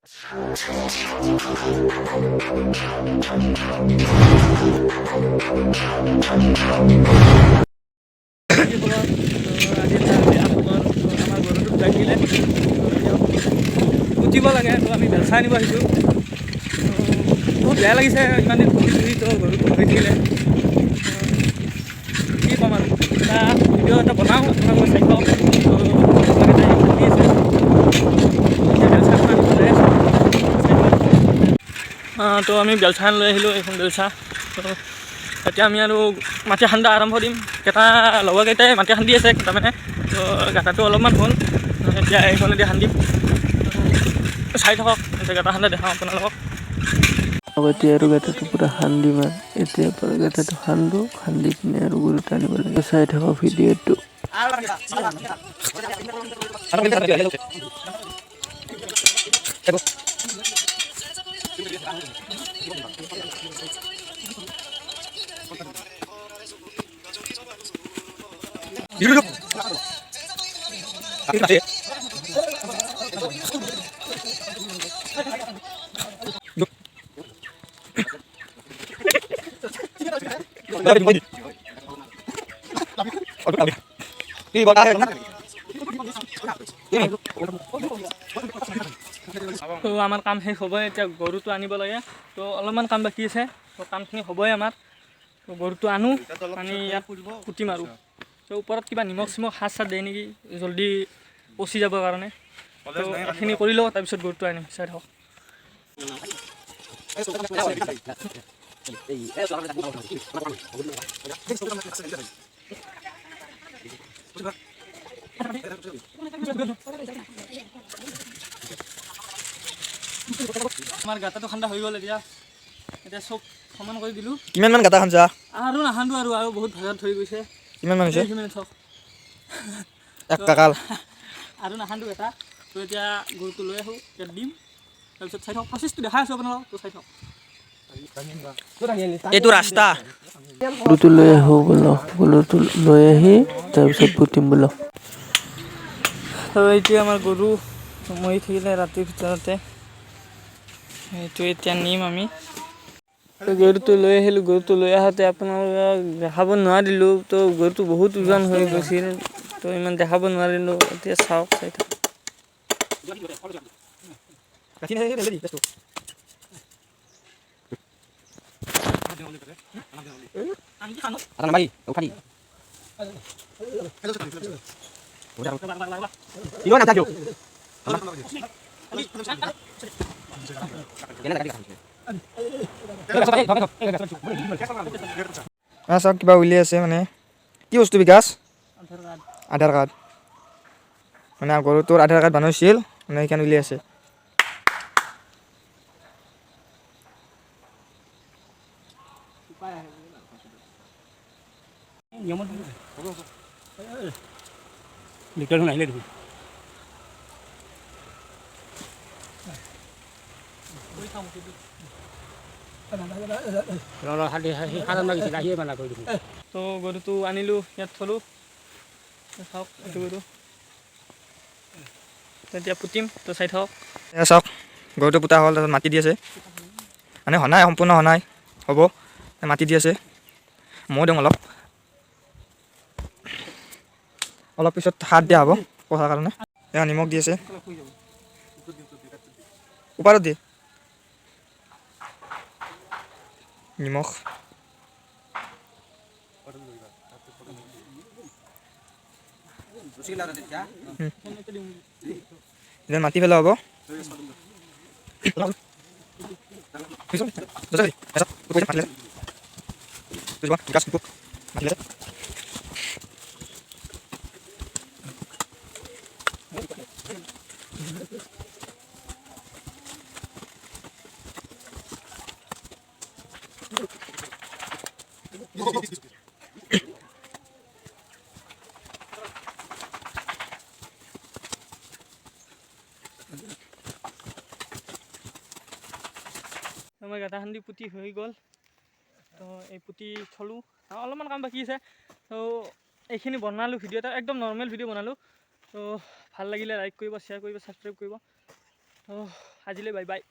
কি খবৰ? তো আজি এটা বেয়া খবৰ। তো আমাৰ গৰুটোক লাগিলে, তো পুতিব লাগে। তো আমি বেলচা আনিব আহিছোঁ। তো বহুত বেয়া লাগিছে, ইমান দিন পুহি পুহি তো গৰুটো মৰি থাকিলে। তো কি ক'ম আৰু, এটা ভিডিঅ' এটা বনাওঁ, আপোনালোকে চাই থাকক। তো আপোনালোকে খান্দি আছে, এতিয়া বেলচাখন আনিব যাই আছোঁ, চাই থাকক। তো আমি বেলচা লৈ আহিলোঁ, এইখন বেলচা। তো এতিয়া আমি আৰু মাটি খান্দা আৰম্ভ দিম। কেইটা লগৰকেইটাই মাটি খান্দি আছে কেইটামানে। তো গাঁতাটো অলপমান হ'ল, এতিয়া এইখনেদি খান্দিম। চাই থাকক, এতিয়া গাঁতা খান্দা দেখাওঁ আপোনালোকক। এতিয়া আৰু গাঁতাটো পূৰা খান্দিম আৰু এতিয়াৰ পৰা গাঁতাটো খান্দো, খান্দি পিনে আৰু গৰুটো আনিব লাগে। চাই থাকক ভিডিঅ'টো। তো আমাৰ কাম শেষ হ'বই, এতিয়া গৰুটো আনিব লাগে। তো অলপমান কাম বাকী আছে, তো কামখিনি হ'বই আমাৰ। তো গৰুটো আনো, আনি ইয়াত পুতিম আৰু। তো ওপৰত কিবা নিমখ চিমখ সাৰ চাৰ দিয়ে নেকি জল্দি পচি যাবৰ কাৰণে। তো এইখিনি কৰি লওঁ, তাৰপিছত গৰুটো আনিম, চাই থাকক। আমাৰ গাঁতাটো খান্দা হৈ গ'ল। এতিয়া এতিয়া চব সমান কৰি দিলোঁ। কিমান মান গাঁতা খানছা? আৰু নাখান্দো আৰু, আৰু বহুত ভাগত ধৰি গৈছে। কিমান মান হৈছে? সিমানে থওক। এক কাকাল। আৰু নাখান্দো এটা। তো এতিয়া গৰুটো লৈ আহোঁ, ইয়াত দিম, তাৰপিছত চাই থাকক, প্ৰচেছটো দেখাই আছোঁ আপোনালোকক। তো চাই থাকক। এইটো ৰাস্তা। গৰুটো লৈ আহোঁ বোলো, গৰুটো লৈ আহি তাৰপিছত পুতিম বোলো। তো এইটোৱে আমাৰ গৰু, মৰি থাকিলে ৰাতিৰ ভিতৰতে। সেইটো এতিয়া নিম আমি। তো গৰুটো লৈ আহিলোঁ। গৰুটো লৈ আহোঁতে আপোনালোকক দেখাব নোৱাৰিলোঁ। তো গৰুটো বহুত ওজন হৈ গৈছিল, তো ইমান দেখাব নোৱাৰিলোঁ। এতিয়া চাওক, চাই থাকক। চাওক, কিবা উলিয়াই আছে। মানে কি বস্তু বিকাশ? আধাৰ কাৰ্ড। আধাৰ কাৰ্ড, মানে গৰুটোৰ আধাৰ কাৰ্ড বনাইছিল, মানে সেইখন উলিয়াই আছে। তো গৰুটো আনিলোঁ, ইয়াত থলোঁ। চাওক, এইটো গৰু। তো এতিয়া পুতিম, তো চাই থাকক। এয়া চাওক, গৰুটো পোতা হ'ল। তাৰপিছত মাটি দি আছে, মানে হোৱা নাই, সম্পূৰ্ণ হোৱা নাই, হ'ব। মাটি দি আছে, ময়ো দিওঁ অলপ। অলপ পিছত সাৰ দিয়া হ'ব পচাৰ কাৰণে। এয়া নিমখ দি আছে, ওপৰত দি নিমখ। এতিয়া মাটি পেলোৱা হ'ব। আমাৰ গাঁতাখান্দি পুতি হৈ গ'ল। তো এই পুতি থলোঁ, আৰু অলপমান কাম বাকী আছে। তো এইখিনি বনালোঁ ভিডিঅ' এটা, একদম নৰ্মেল ভিডিঅ' বনালোঁ। তো ভাল লাগিলে লাইক কৰিব, শ্বেয়াৰ কৰিব, ছাবস্ক্ৰাইব কৰিব। তো আজিলৈ বাই বাই।